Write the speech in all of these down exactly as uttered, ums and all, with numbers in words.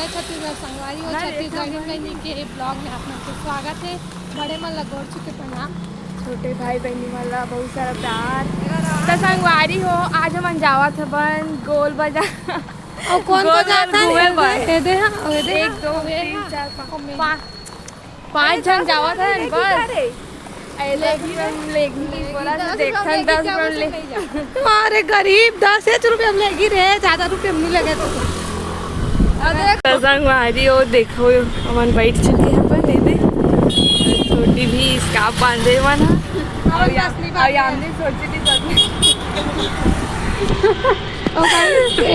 छत्तीसगढ़ संगवारी हो, छत्तीसगढ़ी बहनी के vlog में आप मन के स्वागत है। बड़े मन ला गोड़ छू के प्रणाम। छोटे भाई बहनी मन ला बहुत सारा प्यार। त संगवारी हो, आज हमन जावत हवन गोल बाजार। अउ कौन गोल कौन गोल जात हन? घूमे बर। एदे, एदे, हाँ, एदे, एक, हाँ, दो, एदे, तीन, हाँ। चार, पाँच। पाँच झन जावत हन बस। अरे, दस रुपया में लेगी, बोला तो देखथन, दस रुपया में ले। अरे गरीब, दस एक रुपया में लेगी रे, ज्यादा रुपया में नहीं लगे तो। अरे तो संगवारी हो, देखो, हमन बैठ चुके हैं अपन, दे दे। छोटी भी scarf बांधे मन ह। और या-, और यामनी छोटी भी बांधे। ओकर, ए,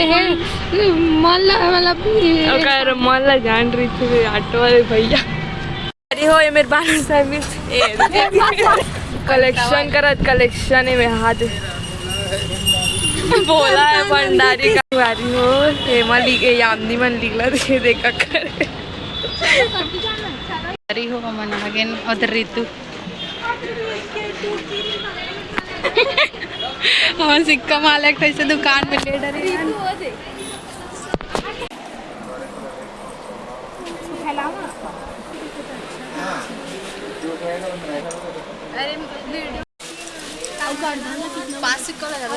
मन ला, मतलब, ए, ओकर मन ला जान रही थी ऑटो वाले भैया। अरे हो, ये मेरे बाल service, ए, collection करत, collection है में हाथ। बोला है भंडारी का। अरे हो, ये मन लिख, ये यामनी मन लिख ला, दे, देखा कर। अरे हो, मन आ गए उधर रितु। हमन सिक्का माल एक ठो ऐसे दुकान में ले डरे हन। अरे, video। पाँच सिक्का लगा दो।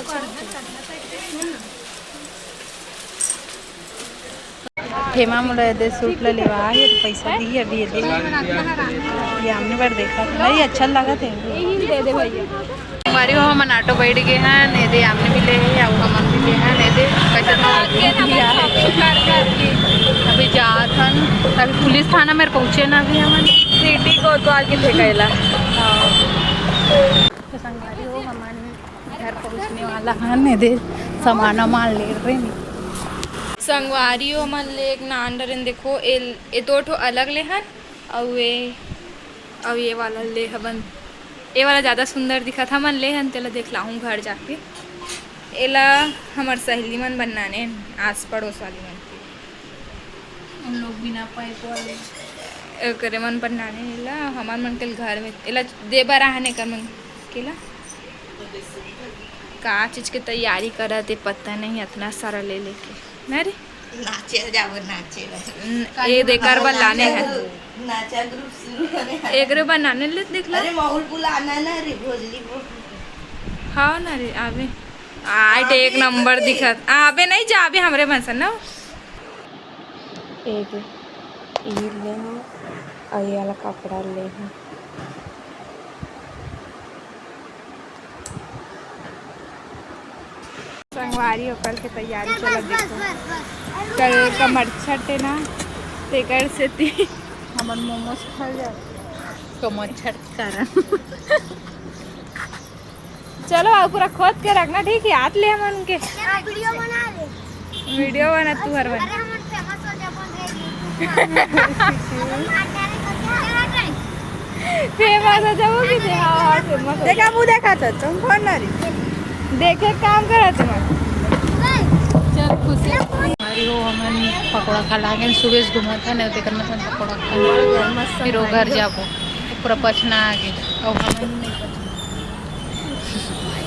हेमा मोला एदे सूट ला लेवा हे, तो पैसा दी अभी एदे। ये हमने बार देखा था, नहीं अच्छा लगा थे। यही दे दे भैया। हमारी हो, हमन ऑटो बैठ गए हैं, ने दे हमने भी ले है, अब हमन भी ले हैं, ने दे कैसे तो भी आ है। अभी जात हन, अभी पुलिस थाना मेरे पहुँचे ना अभी हमन। सिटी कोतवाल की थे कैला। तो संगवारी हो, हमन घर पहुँचने वाला हन, ने दे सामान वामान ले रहे हैं। संगवारी हो, हमन ले एक नान डरेन, देखो, ए, ए दो ठो अलग ले हन, अउ ए, अउ ये वाला ले हवन, ये वाला ज़्यादा सुंदर दिखत, हमन ले हन, तेला देखलाहूँ घर जाके। एला हमर सहेली मन बनाने, आस पड़ोस वाली मन के। उन लोग बिना पाइप वाले। ओकरे मन बनाने एला, हमर मन के घर में, एला दे बर आहन एकर मन के ला। का चीज के तैयारी करत हे, पता नहीं, इतना सारा ले लेके। ना रे? नाचे जाबो, नाचे बर। न-, ए दे, एकर बर लाने हैं। नाचा group शुरू होने वाला। एकरे बर लाने ले, देख ला। अरे, माहौल बुलाना ना रे, भोजली बोल। हाँ ना रे, आबे। आय, एक नंबर दिखत। आबे नहीं जाबे हमरे भनसन ना। ए दे, ई ले हूँ, अउ ये वाला कपड़ा ले हूँ। संगवारी हो, कल के तैयारी चला देखो। कल कमरछठ है ना, तेकर सेती हमन मोमोज खा जाए। कमरछठ कारण। चलो, अब पूरा खोद के रखना, ठीक है? हाथ ले हमन के। वीडियो बना ले। वीडियो बना, तू हर बना। अरे, हमन फेमस हो जाबो, भेज दे। फेमस हो जाबो कि दे? हाँ, हाँ, फेमस हो देखा, जाबो। मुँह देखा था तुम, फोन ना रही। देखे काम करा तुम। चल, खुशी। अरे हो, हमन पकौड़ा खा लागे, सुबह से घूमा था, नहीं, तेकर मतलब पकौड़ा खा लागे। फिर वो घर जाबो, पूरा पछना आ गए। अब हमन